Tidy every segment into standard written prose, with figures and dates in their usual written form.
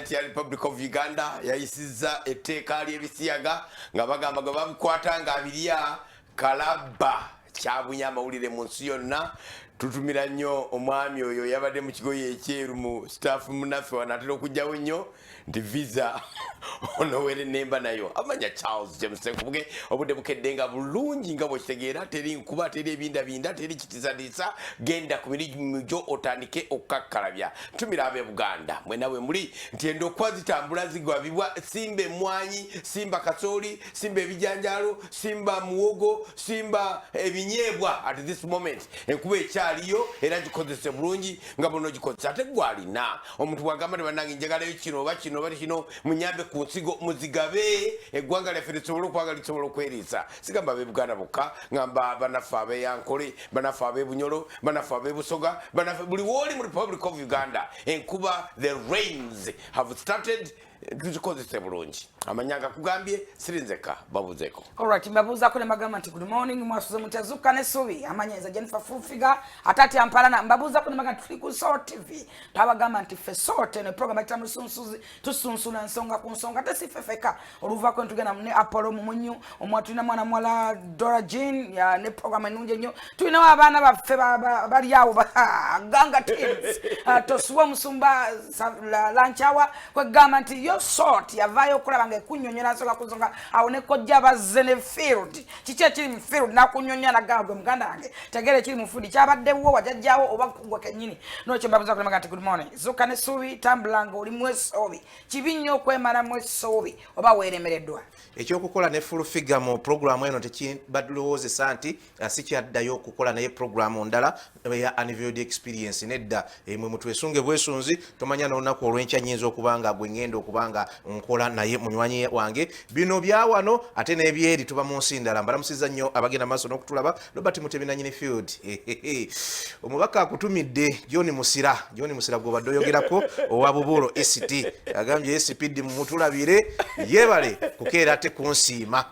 Parliament ya Republic of Uganda yayisizza etteeka ly'ebisiyaga nga bagamba gwe babikwata nga abirya kalabba. Kyabunya amawulire mu nsi yonna. Tutumira nnyo omwami oyo yabadde mu kigoye ekyeru mu staff munaffe wano, atera okugjawo nnyo nti visa onowere nemba nayo amanya Charles James Senkubuge. Obudde bukedde nga bulungi nga bwekitegeera, teri nkuba, teri ebindabinda, teri kitisatiisa. Genda ku mirimu gyo otandike okukakkalabya. Ntumira ab'e Buganda mwena bwe muli nti endokwa zitambula zigwabibwa. Simba emwanyi, simba kasooli, simba ebijanjaalo, simba muwogo, simba ebinyeebwa. At this moment enkuba ekyaliyo era gikozese bulungi nga buno gikozesa. Ate gwalina omuntu bwagamba ne bannange njagalayo kino oba kino oba kino, munyambe ku nsigo muzigabe, eggwanga lyaffe lisobole okubanga lisobola okweriisa. Sigamba ab'e Buganda bokka, ngamba banaffe ab'eyankole, banaffe ab'e Bunyolo, banaffe ab'e Busoga, banaffe buli wooli mu Republic of Uganda. Enkuba, the rains have started, tuzikozese bulungi. Amanya nga kugambye sirinzeka, babuzeeko. Alright, mbabuuzaako ne mbagamba nti good morning, mwasuze mutya? Zuukuka n'essuubi. Amanya nze Jennifer Fullfigure ate atya mpalana. Mbabuuzaako ne mbagamba nti tuli ku Salt TV. Twabagamba nti ffe Salt eno program ayita musunsuzi, tusunsula nsonga ku nsonga, ate si ffe fekka. Oluvaako ne tugenda ne Apollo Mumunyu omwa, tulina mwana muwala Dora Jean ya, ne program ennungi ennyo. Tulinawo abaana baffe bali awo ganga teens. Tosuwa omusumba lanchawa kwegamba nti yo Salt yavaayo okulaba nga ekunnyonnyola nsonga ku nsonga. Awo ne kojja bazze ne field, kiki ekiri mu field, nakunnyonnyola nagamba gwe muganda wange tegeera ekiri mu field, kyabaddewo wajajjawo oba gwe kennyini. Nokyo mbabuza kulemaga nti good morning, zuuka n'essuubi, tambula nga oli mu essuubi. Kibi nnyo okwemalamu essuubi oba weeremereddwa. Ekyokukola ne Full Figure mu puroguramu eno tekibalowoozesa nti sikyaddayo okukola naye puroguramu ndala eya Unveiled Experience. Nedda. Mwe mutwesunge bwesunzi, tomanya n'olunaku olw'enkya nyinza okuba nga gwe ngenda okuba nga nkola naye munywanyi wange. Bino byawano ate n'ebyeri tuba mu nsi ndala. Mbalamusiza nnyo abagenda maaso n'okutulaba. Robert Mutebi nanyini field, omubaka akutumidde John Musira. John Musira gwobadde oyogerako owa Bubuulo East agambye SPD mumutulabire, yebale kukeera ate kunsiima.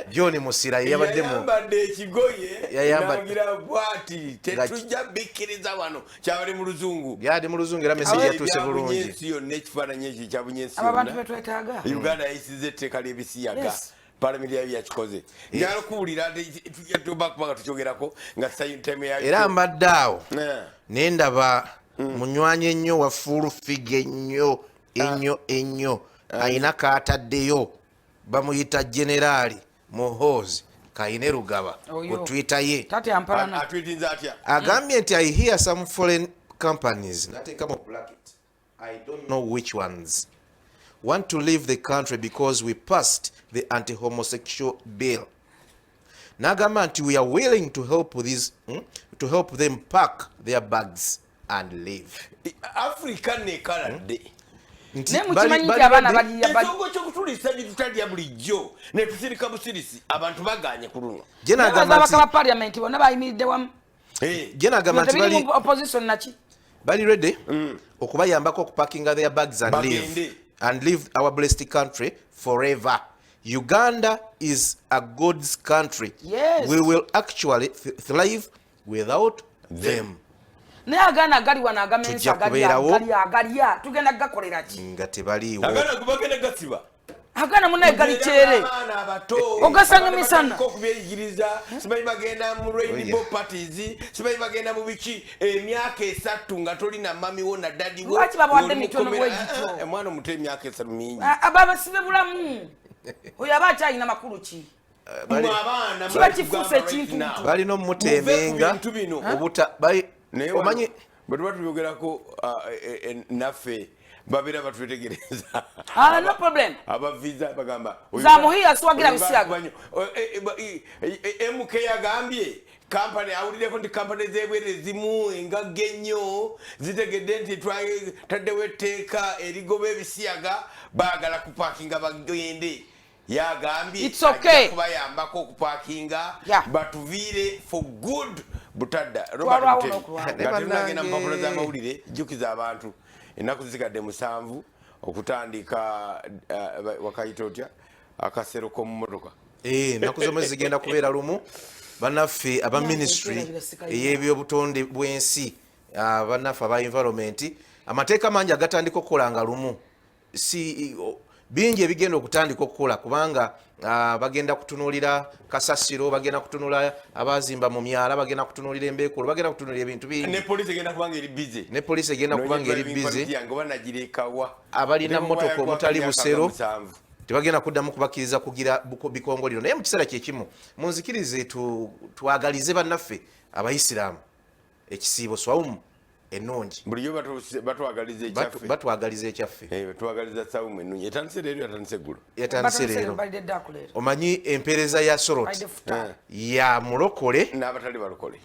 John Musira yeyabadde mu yayambadde ekigoye Yayambadde- nagira bwati tetujja bikkiriza wano, kyabali mu luzungu. Byali mu luzungu era message yatuuse Ebyabunye bulungi. ensi yonna, ekifaananyi ekyo kyabunye ensi abo abantu yonna. betwetaaga. Uganda yayisiza etteeka ly'ebisiyaga. Palamenti yayo yakikoze. Njagala okuwulira nti tuba kubanga tukyogerako nga time yayo. Era mbadde awo naye ndaba munywanyi ennyo wa Full Figure ennyo ennyo ennyo, ayina kaataddeyo, bamuyita Generaali Muhoozi Kaine Rugaba Oyo. ku Twitter ye. Tate ampalana. Atwitinze atya? Agambye nti "I hear some foreign companies," nateeka mu bracket "I don't know which ones," "want to leave the country because we passed the anti-homosexual bill." N'agamba nti "We are willing to help these, to help them pack their bags and leave." Afrika nekaladde. Nti Naye mukimanyi nti bali abaana ready- bali Ekyogo kyokutuliisa bye tutalya bulijjo ne tusirika busirisi, abantu baganye ku luno. Gye n'agamba ababaka ba nti parliament bonna bayimiridde wamu. Gye n'agamba nti Tebiri bali mu opposition naki. Bali ready okubayambako okupakinga their bags and leave Bagende. and leave our blessed country forever. Uganda is a God's country. We will actually thrive without them. Naye agaana agali wano agamensa Tujja agalya kubeerawo. agalya agalya tugenda kugakolera ki? Nga tebaliiwo. Agaana gubagenda gasiba. Agaana munaye gali kyere. Abaana abato Ogasanga abaana misana. batandika okubyeyigiriza, simanyi bagenda mu rainbow parties, simanyi bagenda mu biki. Emyaka 3 nga toli na mamiwo na daddy wo. Lwaki babawadde ng'oli mitono mukomera. bwe gityo? Eh, eh, omwana omuto emyaka 3 mingi. Babasibe bulamu, oyo aba akyalina makulu ki? Mwe abaana Kiba mwe kifuuse tugamba right ekintu. now. Balina Muve ku omutemenga bintu bino. obuta Naye wano, omanyi bwe tuba tubyogerako naffe babeera batwetegereza. Ah, no problem. Abaviza bagamba Zamuhiya siwagira bisiyaga. MK yagambye kampani, awulireko nti kampani zebweru ezimu engagga ennyo zitegedde nti twataddewo etteeka erigoba ebisiyaga, baagala kupakinga bagende. Yagambye It's okay. ajja kubayambako okupakinga batuviire for good butadda. Robert Twalwawo Mutebi, n'okulwawo. nga tetunagenda mu mpapula Bannange. z'amawulire, jjukiza abantu ennaku zisigadde 7 okutandika wakayita otya akasero k'omu motoka? Eh, ennaku z'omwezi zigenda kubeera 1. Bannaffe aba ministry Okweragira sikayina. ey'ebyobutonde bw'ensi, bannaffe aba environment, amateeka mangi agatandika okukola nga 1. Si bingi ebigenda okutandika okukola, kubanga bagenda kutunuulira kasasiro, bagenda kutunula abazimba mu myala, bagenda kutunuulira embeekulo, bagenda kutunuulira ebintu bingi. Ne poliisi egenda kubanga eri busy. Ne poliisi egenda kubanga eri busy. Oba nagirekawa. Abalina mmotoka omutali busero tebagenda kuddamu kubakkiriza kugira bikongoliro. Naye mu kiseera kyekimu munzikirize twagalize bannaffe abayisiraamu ekisiibo swawumu ennungi. Bulijjo batwagaliza ekyaffe. Batwagaliza ekyaffe. Batwagaliza sawumu ennungi. Etandise leero, yatandise eggulo? Yatandise leero. Omanyi empeereza ya Soroti ya mulokole n'abatali balokole,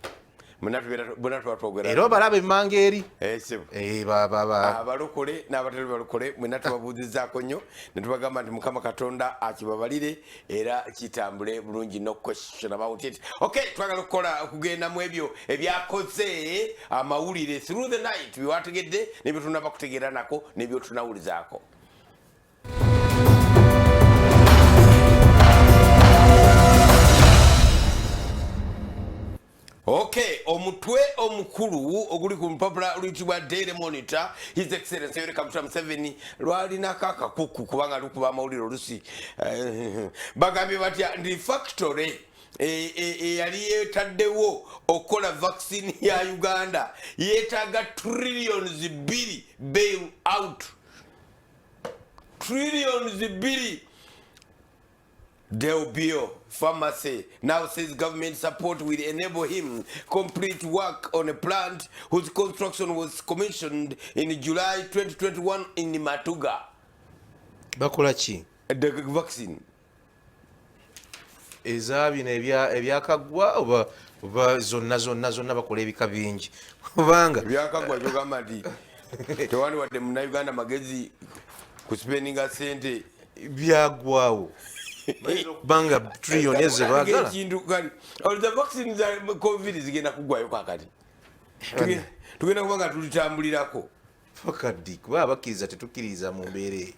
bonna tuba twogera. Era obalaba emmanga eri. Abalokole n'abatali balokole mwena tubabuuzizaako nnyo ne tubagamba nti Mukama Katonda akibabalire era kitambule bulungi. No question about it. Okay, twagala okukola okugenda mu ebyo ebyakoze amawulire through the night, byewategedde nebyetunaba kutegeera nako nebyotunawulizaako. Okay, omutwe omukulu oguli ku lupapula oluyitibwa Daily Monitor, His Excellency Yoweri Kaguta Museveni lwalinako akakuku kubanga lukuba amawulire olusi. Bagambye batya nti factory eyali etaddewo okukola vaccine ya Uganda yeetaaga trillions 2 bail out, trillions 2. Delbio Pharmacy now says government support will enable him complete work on a plant whose construction was commissioned in July 2021 in Matuga. Bakola ki? The vaccine. Eza bino ebyakaggwa oba zonna zonna zonna? Bakola ebika bingi kubanga Ebyakaggwa kyogamba nti tewali wadde munnayuganda magezi kuspendinga sente. Byaggwawo kubanga trillion ezo zebaagala. Ekintu kali the vaccine za COVID zigenda kuggwayo kakati. Tugenda kuba nga tulitambulirako. Fakaddi kuba abakkiriza tetukkiriza mu mbeera eyo.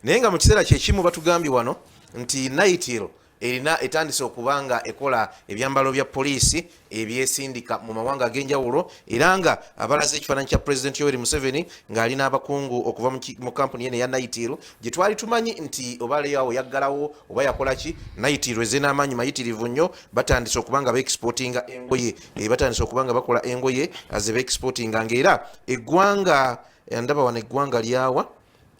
Naye nga mu kiseera kyekimu batugambye wano nti Nytil erina etandise okuba nga ekola ebyambalo bya poliisi ebyesindika mu mawanga ag'enjawulo, era nga abalaze ekifaananyi kya Pulezidenti Yoweri Museveni ng'ali n'abakungu okuva mu kampuni eno eya Nytil gye twali tumanyi nti oba leawo yaggalawo oba yakola ki. Nytil ezze n'amaanyi mayitirivu nnyo. Batandise okuba nga beexportinga engoye, batandise okuba nga bakola engoye ze beexportinga, ng'era eggwanga ndaba wano eggwanga lyawa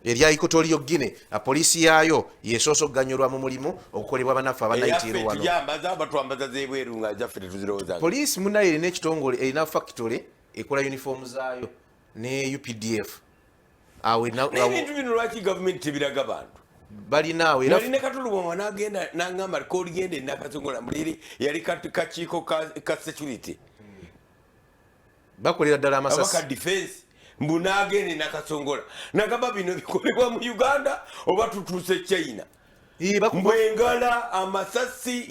erya Equatorial Guinea, poliisi yaayo yesoose okuganyulwa mu mulimu ogukolebwa bannaffe aba Nytil Eyaffe wano. Tujambaza, batwambaza z'ebweru nga zaffe tetuzirowooza. Poliisi munayo erina ekitongole, erina factory ekola uniform zaayo ne UPDF awo Naye ebintu bino lwaki gavumenti tebiraga bantu? Balina awo era. Nali ne Katulubwama n'agenda n'angamba koligenda enakasongola muliri yali kakiiko ka security. Bakolera ddala aba ka amasasi. Defense mbu n'agenda enakasongola nagamba bino bikolebwa mu Uganda oba tutuuse China? Mbu engala, amasasi,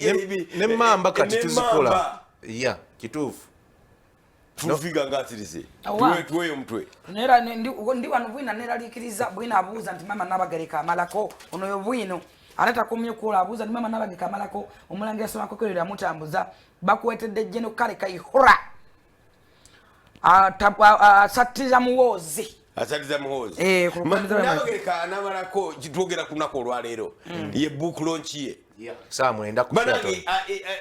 Nemmamba kati n'emmamba. tuzikola ya kituufu. Tulufiga ngaasirise. Awa. Tuweyo omutwe. Nera ndi wano bwina neraliikiriza bwino abuuza nti mama Nabagereka amalako ono yo bwino ate takomye kukola, abuuza nti mama Nabagereka amalako omulangira somakokerera mutambuza bakuwetedde General Kale Kayihura asattiriza Muwoozi. Asaliza Muhoozi. Eh, ku lukulembeze lwa Nabagereka anamalako twogera ku lunaku olwaleero ye book launch ye. Saa 9 ku Banange, Sheraton.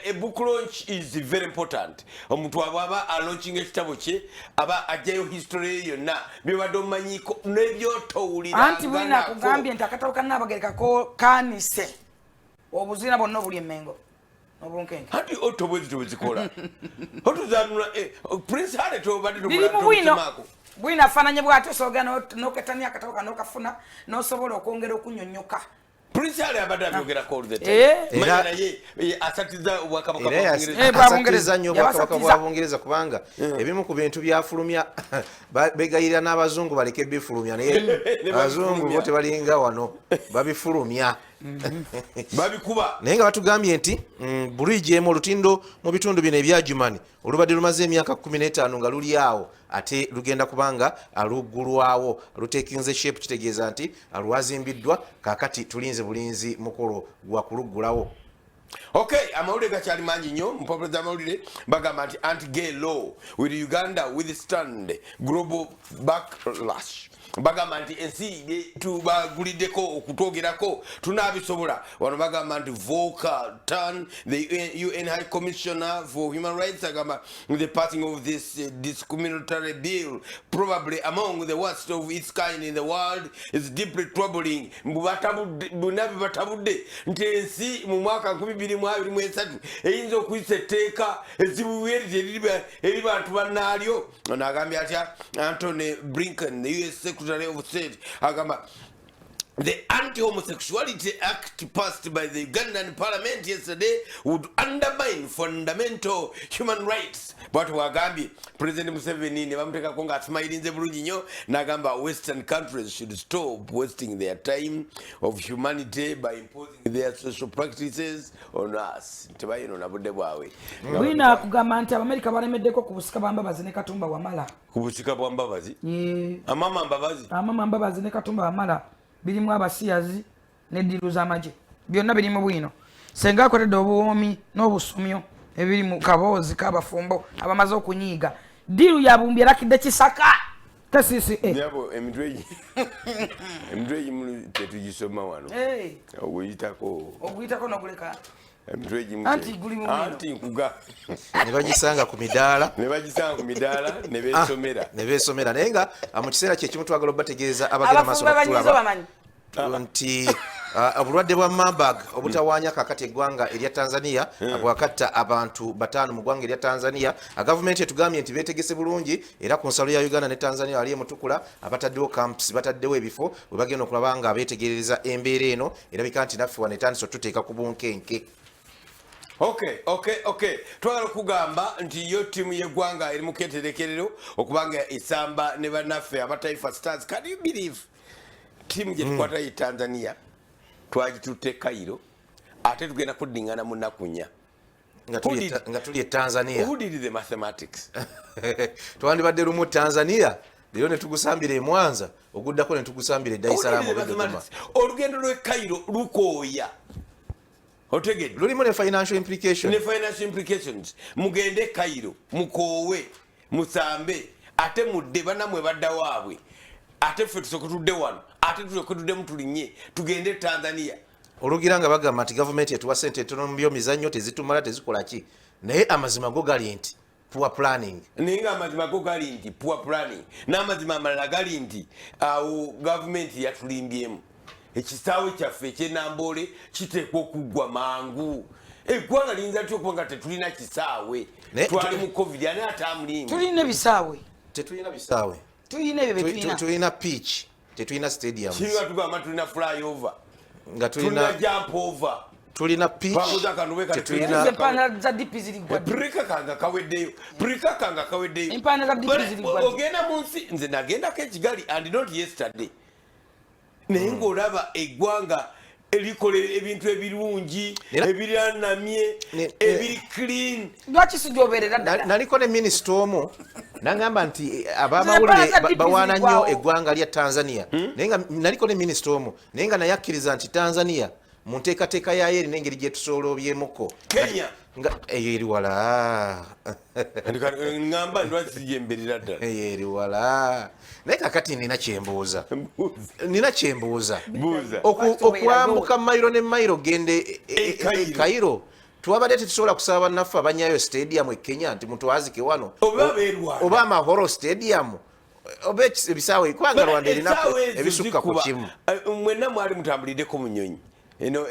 a book launch is very important. Omuntu aba alaunching ekitabo kye aba ajjayo history ye yonna byobadde omanyiko n'ebyotowulira. Anti bwino akugambye nti akatabo ka Nabagereka ko kanise obuzina bwonna obuli emmengo n'obunkenke. Anti oto bwezi tebuzikola otuzanula Prince Harry tobadde Biri mu bwino bwino afaananye bw'atyo soogera n'oketania akatabo kano n'okafuna n'osobola okwongera okunyonnyoka. Prince Harry abadde abyogerako all the time. Era- Manya naye asatiza obwakabaka Era bwa Bungereza. Bwa asatiriza Bungereza. nnyo obwakabaka Yabasatiriza. bwa Bungereza kubanga ebimu ku bintu byafulumya begayirira n'abazungu baleke bifulumya, naye Ne abazungu bo babifulumya. tebalinga wano babifulumya. Babikuba. Naye nga batugambye nti bridge emu olutindo mu bitundu bino ebya Jumani olubadde lumaze emyaka 15 nga luli awo ate lugenda kubanga luggulwawo, lutekinze shape, kitegeeza nti lwazimbiddwa, kakati tulinze bulinzi mukolo gwa kuluggulawo. Okay, amawulire gakyali mangi nnyo. Mu mpapula z'amawulire bagamba nti anti gay law, will Uganda withstand global backlash? Bagamba nti ensi tubaguliddeko okutwogerako tunaabisobola. Wano bagamba nti Volker Turk, the UN High Commissioner for Human Rights, agamba the passing of this discriminatory bill, probably among the worst of its kind in the world, is deeply troubling. Mbu bonna be batabudde nti ensi mu mwaka 2023 eyinza okuyisa etteeka ezzibu eri eri bantu bannaalyo. Ono agambye atya? Antony Blinken, the US Secretary of State, agamba the Anti-Homosexuality Act passed by the Ugandan Parliament yesterday would undermine fundamental human rights. Bwatu wagambye President Museveni ne bamuteekako ng'asimayirinze bulungi nnyo, n'agamba Western countries should stop wasting their time of humanity by imposing their social practices on us. Tebayonoona budde bwabwe. Bwina akugamba nti Abamerika balemeddeko ku busika bwa Mbabazi ne Katumba Wamala. Ku busika bwa Mbabazi? Amama Mbabazi? Amama Mbabazi ne Katumba Wamala, birimu abasiyazi n'eddiiru z'amagye, byonna birimu bwino. Senga akoledde obuwoomi n'obusumyo ebiri mu kaboozi k'abafumbo abamaze okunyiiga. Ddiiru ya bumbi erakidde Kisaka KCCA. Nyabo, emitwe egimu tetugisoma wano. Oguyitako. Oguyitako n'oguleka. Emitwe egimu Anti guli mu bwino. Anti nkuga Ne bagisanga ku midaala. Ne bagisanga ku midaala ne beesomera. Ne beesomera. Naye nga mu kiseera kyekimu twagala obategeeza abagenda maaso Abafumbo abanyiiza n'okutulaba bamanyi nti obulwadde bwa Marburg obutawaanya kakati eggwanga erya Tanzania bwakatta abantu 5 mu ggwanga erya Tanzania. Gavumenti etugambye nti beetegese bulungi, era ku nsalo ya Uganda ne Tanzania wali emutukula abataddewo camps, bataddewo ebifo we bagenda okulaba nga beetegereza embeera eno. Erabika nti naffe wano etandise otuteeka ku bunkenke. Okay, twagala okugamba nti yo ttiimu y'eggwanga eri mu keterekerero okubanga esamba ne bannaffe aba Taifa Stars. Can you believe ttiimu gye tukwata ye Tanzania twagitutte Cairo, ate tugenda kuddingana mu nnaku 4? Nga tuli e Tanzania. Who did the mathematics? Twandibadde lumu Tanzania, leero ne tugusambira e Mwanza, oguddako ne tugusambira e Dar es Salaam Who did oba the e Dodoma. mathematics? Olugendo lw'e Cairo lukooya, otegedde? Lulimu ne financial implication. Ne financial implications. Mugende Cairo, mukoowe, musambe, ate mudde, bannamwe badda waabwe, ate ffe tusooke tudde wano, ate tusooke tuddemu tulinye tugende Tanzania. Olugira nga bagamba nti gavumenti etuwa sente entono mu byomizannyo, tezitumala, tezikola ki, naye amazima go gali nti poor planning. Naye nga amazima go gali nti poor planning, n'amazima amalala gali nti awo gavumenti yatulimbyemu. Ekisaawe kyaffe ekyenamboole kiteekwa okuggwa mangu. Eggwanga liyinza litya okuba nga tetulina kisaawe? Twali mu COVID, ani ataamulimu? Tulina ebisaawe. Tetulina bisaawe. Tulina ebyo byetulina. Tulina pitch, tetulina stadiums. Kiringa tugamba tulina flyover, nga tulina tulina jump over. Tulina pitch. Twakoze akantu bwe kati. Tetulina. Ezo empaana za DP ziri ggwa ddi? Purika kanga kaweddeyo, purika kanga kaweddeyo. Empaana za DP ziri ggwa ddi? Ogenda mu nsi, nze nagendako ekigali and not yesterday, naye ng'olaba eggwanga erikola ebintu ebirungi, ebiranamye, ebiri clean. Lwaki sigyobeerera ddala? Naliko ne minisita omu nagamba nti abamawulire Empala za DP bawaana nnyo zigwawo. eggwanga lya Tanzania, naye nga naliko ne minisita omu, naye nga naye akkiriza nti Tanzania mu nteekateeka yayo erina engeri gyetusoolobyemuko. Kenya. Nga eyo eri wala. Ŋŋamba lwaki sijemberera ddala? Eyo eri wala. Naye kakati nina kyembuuza, nina kyembuuza. Buuza. Lwaki tobeera? Okwambuka mayiro ne mayiro gende E Cairo. e Cairo, twabadde tetusobola kusaba bannaffe abanyayo stadium e Kenya nti mutwazike wano? Oba beerwana. Oba Amahoro Stadium, oba ebisaawe, kubanga Rwanda erina Essaawa ezo ebisukka ku zikuba. kimu. Mwenna mwali mutambuliddeko mu nyonyi eno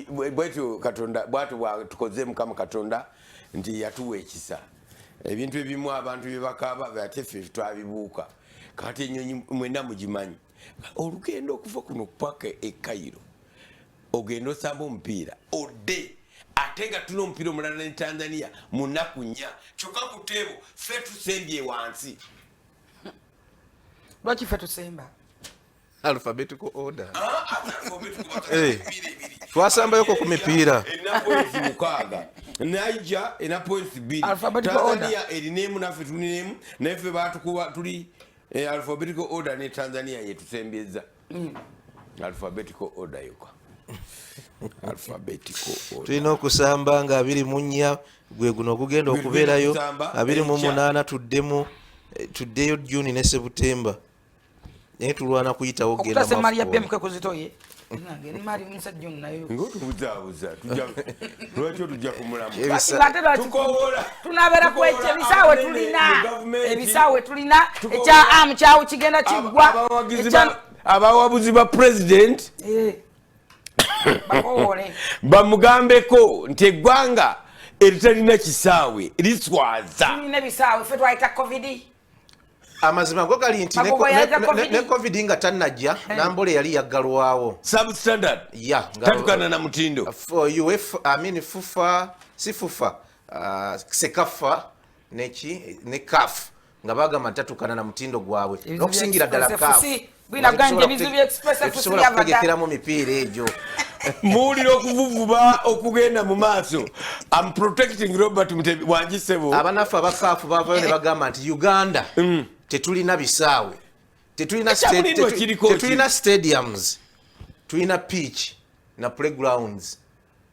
bwetyo Katonda bwatyo bwatukoze. Mukama Katonda nti yatuwa ekisa. Ebintu ebimu abantu bye bakaaba, ate ffe twabibuuka. Kati enyonyi mwenna mugimanyi, olugendo okuva kuno paka e Cairo, ogenda osamba omupiira odde, ate nga tulina omupiira omulala ne Tanzania mu nnaku 4, kyokka ku table ffe tusembye wansi. Lwaki ffe tusemba? Alphabetical order. Eh. Twasambayoko ku mipiira. Erina points 6, Niger erina points 2. Alphabetical Tanzania erina emu, naffe tulina emu, naye ffe batukuba tuli alphabetical order ne Tanzania yetusembeza. Alphabetical order yokka, alphabetical order. Tulina okusamba nga 24 gwe guno ogugenda Gwe okubeerayo. tugenda okusamba abiri mu enkya. munaana tuddemu, tuddeyo Juni ne Sebutemba. Naye tulwana kuyitawo genda okutasa emali ya BMK kuzitoye. Nange emali musajja ono nayo. Ng'otubuzaabuza lwaki otujja ku mulamu? Tunabeera ku ekyo ebisaawe tulina. Ebisaawe tulina ekya amu kyawo kigenda kiggwa. Abawabuzi ba president bamugambeko nti eggwanga eritalina kisaawe liswaza. Tulina ebisaawe ffe twayita COVID. Amazima go gali nti ne COVID nga tannajja Nambole yali yaggalwawo. Substandard. Yeah, tatukana na mutindo. UF, I mean FUFA, si FUFA, SEKAFA neki ne CAF nga bagamba tatukana na mutindo gwabwe. N'okusingira ddala CAF. Tusobola kutegekeramu mipiira egyo. Muwulira okuvuvuba okugenda mu maaso. I'm protecting Robert Mutebi wangisebo. Abanaffe aba CAF bavayo ne bagamba nti Uganda tetulina bisaawe, tetulina stadiums, tulina pitch na playgrounds.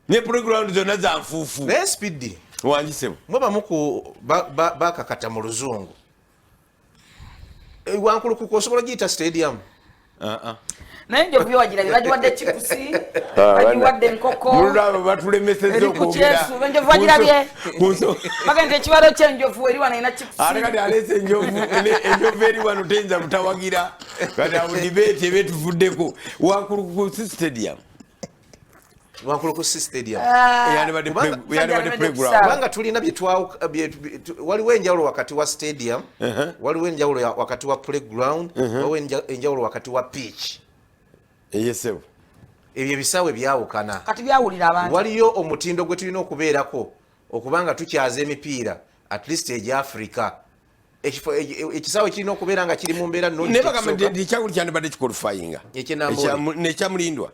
Ne playground zonna za nfuufu. Naye Speed wangisebo. Mwe bamu ku bakakata mu luzungu. Wankulukuku osobola giyita stadium? Naye njovu yo wagirabye, bagiwadde chipusi, bagiwadde enkoko. Mulaba batulemesezza okwogera. Enjovu wagirabye. Bagenda ekibalo ky'enjovu eri wano erina chipusi. Ate kati aleese enjovu, enjovu eri wano teyinza butawagira. Kati awo debate eba etuvuddeko. Wankulukuku si stadium. Wankulukuku si stadium. Yandibadde playground. Kubanga tulina waliwo enjawulo wakati wa stadium, waliwo enjawulo wakati wa playground, waliwo enjawulo wakati wa pitch. Eyesebo. Ebyo ebisaawe byawukana. Kati byawulira abantu. Waliyo omutindo gwe tulina okubeerako okubanga tukyaza emipiira at least egya Africa. Ekisaawe kirina okubeera nga kiri mu mbeera nnungi. Naye bagamba nti ekyakuli kyandibadde kikolifayinga. Ekyamulindwa.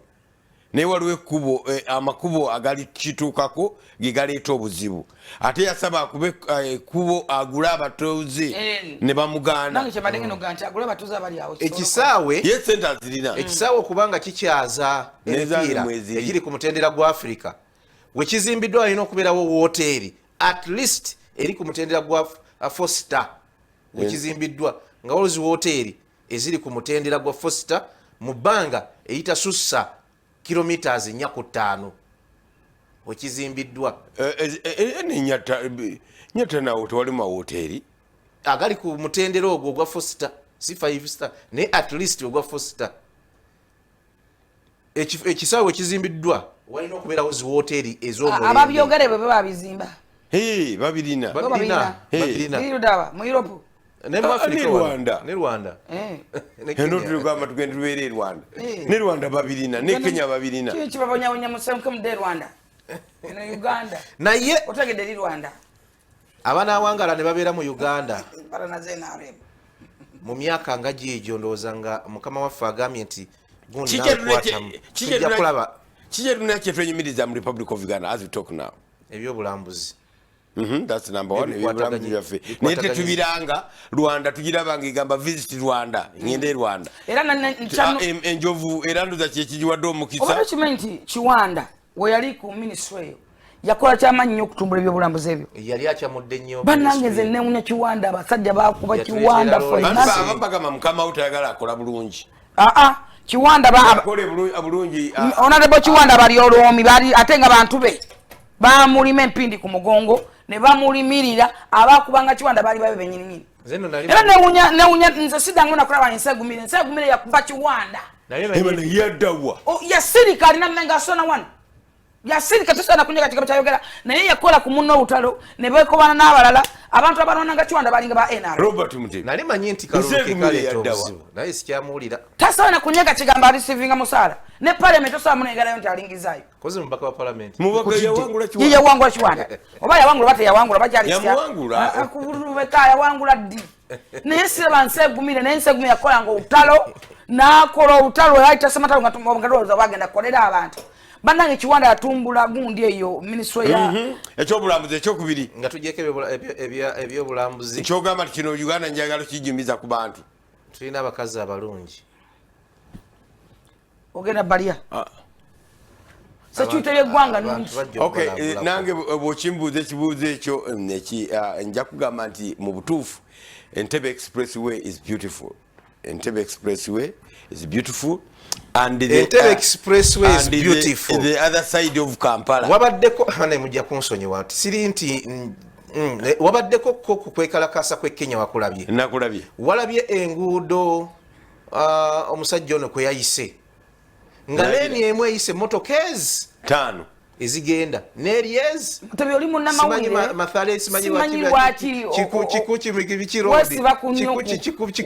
Naye waliwo ekkubo, amakubo agali kituukako ge galeeta obuzibu. Ate yasaba akube ekkubo agule abatuuze ne bamugaana. Nange kyembadde ngenda okugamba nti agule abatuuze abali awo. Ekisaawe ye ssente azirina. Ekisaawe okubanga kikyaza emipiira egiri ku mutendera gwa Africa. We kizimbiddwa alina okubeerawo wooteeri at least eri ku mutendera gwa 4 star. We kizimbiddwa nga waliwo zi wooteeri eziri ku mutendera gwa 4 star mu bbanga eritasussa kilometers 4 ku 5 wekizimbiddwa. Nyata nawo tewali mawoteeri agali ku mutendera ogwo ogwa 4 star, si 5 star, naye at least ogwa 4 star. Ekisaawe wekizimbiddwa walina okubeerawo zi wooteeri ez'omulembe. Ababyogere bwe babizimba. Babirina. Babirina. Mu Europe. Ne mu Africa ne Rwanda. Ne Rwanda. Eno tugamba tugende tubeere e Rwanda. Ne Rwanda babirina, ne Kenya babirina. Kiki kibabonyabonya musenke mudde e Rwanda? Eno Uganda. Naye otegedde eri Rwanda. Abanaawangala ne babeera mu Uganda. Balana ze NRM. Mu myaka nga gyegyo ndowooza nga mukama waffe agambye nti tujja kulaba. Kiki tulina kyetwenyumiriza mu Republic of Uganda as we talk now? Ebyobulambuzi. That's number one. Ebyobulambuzi byaffe. Naye tetubiranga Rwanda, tugiraba ng'egamba visit Rwanda, ngende e Rwanda. Era enjovu era ndoza kyekigiwadde omukisa. Oba tokimanyi nti Kiwanda we yali ku ministry eyo yakola kyamaanyi nnyo okutumbula ebyobulambuzi ebyo. Yali akyamudde nnyo. Bannange nze newunya Kiwanda, abasajja bakuba Kiwanda. Bagamba mukama wo tayagala akola bulungi. Aa, Kiwanda bulungi. Honorable Kiwanda bali olwomi bali ate nga bantu be bamulima empindi ku mugongo ne bamulimirira. Abakubanga Kiwanda bali babe benyininyini. Era newunya nze sidangu nakulaba Ensegumire. Ensegumire yakuba Kiwanda. Yaddawa. Yasirika alina mmenga asona wano yasirika tosobola kunyega kigambo kyayogera, naye yakola ku munno olutalo ne beekobana n'abalala. Abantu abalwananga Kiwanda balinga ba NR. Robert Mutebi. Nali manyi nti kalulu ke kaleeta obuzibu, naye sikyamuwulira. Tasobola na kunyega kigambo, arisivinga musaala ne parliament tosobola munengerayo nti alingizaayo. Kozi mubaka wa parliament. Ye yawangula Kiwanda, oba yawangula oba teyawangula. Yamuwangula. Bakyalibeka yawangula ddi? Naye siraba Nsegumire, naye Nsegumire yakolanga olutalo n'akola olutalo ayita sematalo nga tulowooza bagenda kukolera abantu. Bannange, Kiwanda yatumbula gundi eyo ministry ya Ekyobulambuzi ekyokubiri. Nga tugyeko ebyobulambuzi. Kyogamba nti kino Uganda njagala kijjumiza ku bantu. Tulina abakazi abalungi. Ogenda balya security y'eggwanga nungi. Okay, nange bw'okimbuuza ekibuuzo ekyo nja kugamba nti mu butuufu Entebbe Expressway is beautiful. Entebbe Expressway is beautiful and the, Entebbe Expressway is and the- beautiful. The other side of Kampala. Wabaddeko ne mujja kunsonyiwa nti siri nti wabaddeko ko ku kwekalakasa kw'e Kenya, wakulabye? Nakulabye. Walabye enguudo omusajja ono kwe yayise nga Nalabye. lane emu eyise emotoka ezi Tano. Ezigenda n'eri ezi. Tebi oli Simanyi munnamawulire. Mathare, simanyi. Simanyi lwaki Kikuki wesiba ku nnyuku.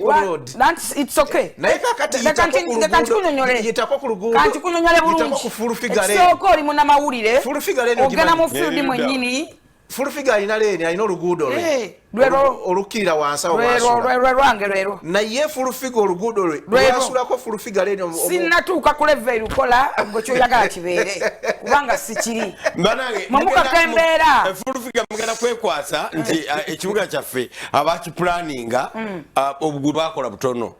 Road. It's okay. Naye kakati Leka yitako ku leka luguudo- nkikunyonyole. Yitako ku luguudo- Kankikunyonyole yitako bulungi. ku full figure. Ekisooka, oli munnamawulire, Full figure eno ogenda ogimanyi? mu field Nerudda. mwennyini. Full figure alina lane, alina oluguudo lwe Eh, lwero. Olukkirira wansi awo Lwero. lwasula. Lwero lwange lwero. Naye full figure oluguudo lwe Lwero. lwasulako full figure lane Sinnatuuka ku level lukola gwe kyoyagala kibeere, kubanga sikiri. Banange, Mwe mukaka embeera. Full figure mugenda kwekwasa nti ekibuga kyaffe abakipulaninga obugudu bakola butono.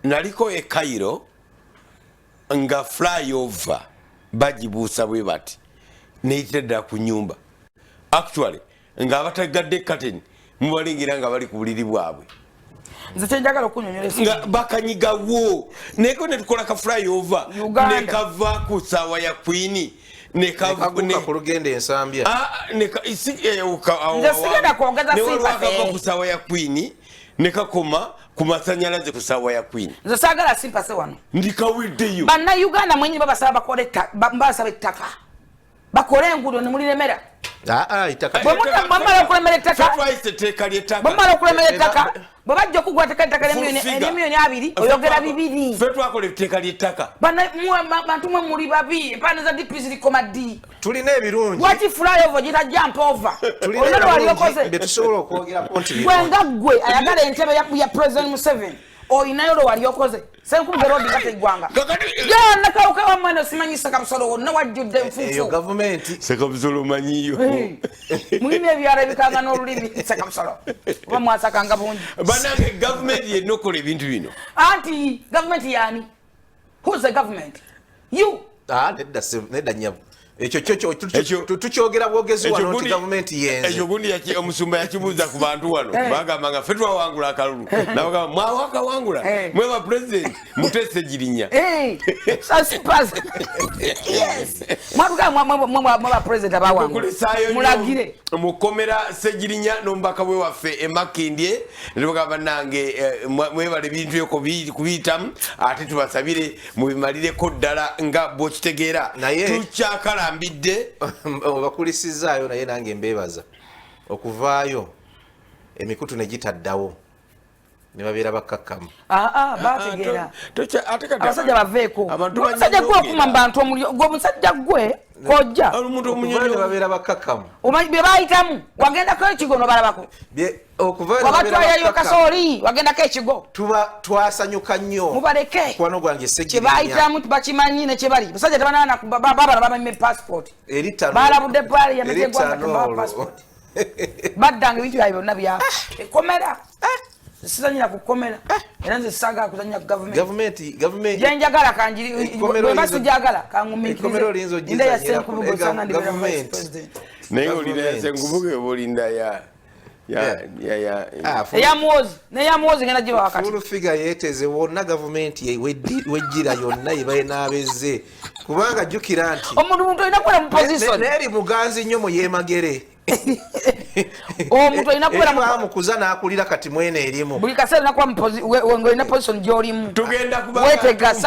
Naliko e Cairo nga flyover bagibuusa bwe bati neyitira ddala ku nyumba. Actually ng'abatagadde curtain mubalingira nga bali ku buliri bwabwe. Nze kyenjagala okunyonyola Nga bakanyigawo, nayeko netukola ka flyover Uganda. nekava ku saawa ya Queen. Nekaguka ku lugenda Ensambya. Ah, Nze sigenda kwongeza akava sympathy. ku saawa ya Queen nekakoma ku masanyalaze ku saawa ya Queen. Nze saagala sympathy wano. Ndikawiddeyo. Bannayuganda mwenyini babasaba bakole babasaba ettaka, bakole enguudo nemuliremera. Ah, ah, ettaka. Bwe bwemala okulemera ettaka, Twayise etteeka ly'ettaka. Bwemala okulemera ettaka, bwe bajja okugula ettaka, ettaka Full figure. eryemiliyoni 20, oyogera 2. Ffe twakola etteeka ly'ettaka. Bantu mwe muli babi. Empande za DP zirikoma ddi? Tulina ebirungi. Lwaki flyover gita jump over? Tulina Olina lwali ebirungi okoze bye tusobola okwogerako nti gwe birungi. nga ggwe ayagala entebe ya President Museveni, oyinayo lwe wali okoze Senkubuge Road nga teggwanga? Kakati- Yonna kawuka wamwene osimanyi Sekamusolo wonna wajjudde Eyo enfuufu. gavumenti. Sekamusolo omanyiyo? Mulina ebyalo ebikanga n'olulimi Sekamusolo, oba mwasakanga bungi. Banange, gavumenti yenna okola ebintu bino. Anti gavumenti yani? Who's the government? You? Ah, nedda nedda nnyabo, ekyo kyo Ekyo- tukyogera bwogezi wano nti Ekyo gavumenti yenze. Ekyo gundi omusumba yakibuuza ku bantu wano. Bagamba nga ffe twawangula akalulu, nabagamba mwawakawangula mwe ba president mutese girinya. Eh, yes, mwatugamba mwe ba president abawangula. Tukulisaayo nnyo Mulagire. Mukomera Segirinya n'omubaka bwe waffe Emakindye, netugamba bannange, mwebale ebintu ebyo kubiyitamu, ate tubasabire mubimalireko ddala nga bwokitegeera. Naye- Tukyakalambidde. Obakulisizaayo, naye nange mbeebaza okuvaayo emikutu ne gitaddawo ne babeera bakkakkamu. Ah, ah, bategeera. Ate kati Abasajja baveeko. Abantu Omusajja gwe okuma mu bantu omulyo gwe, omusajja gwe kojja. Omuntu Okuvaayo ne omunyonyo. babeera bakkakkamu. Omanyi bye bayitamu? Wagendako ekigo nobalabako? Okuvaayo ne babeera Wabatwayayo bakkakkamu. kasooli, wagendako ekigo? Tuba twasanyuka nnyo. Mubaleke. Mukwano gwange Segirinya. Kyebayitamu bakimanyi nekyebali. Basajja tebanana babana bamame passport. Balabudde parliament Erittano eggwanga tembawa olwo. passport, baddanga ebintu byabwe byonna byafa. Ekomera sizanyira kukomera, era nze saagala kuzanya ku gavumenti. Gavumenti Gyenjagala kanjiri. Ekkomero Bwemba sijagala ekkomero oyinza kangumiikirize nda ya ogizanyira Senkubuge, osanga ndibeera vice gavumenti. president. Naye olina Gavumenti. Senkubuge oba olinda ya ya Ah, Eyamuwozi neyamuwozi ngenda giba wakati. Full figure yeeteze wonna gavumenti wejjira yonna yebalinaabezze, kubanga jjukira nti Omuntu muntu olina kubeera mu position. Neeri muganzi nnyo mu yeemagere. Omuntu olina kubeera Bamukuza n'akulira kati mwene erimu. Buli kaseera olina kuba ng'olina position gy'olimu. Tugenda kuba Wetegasa.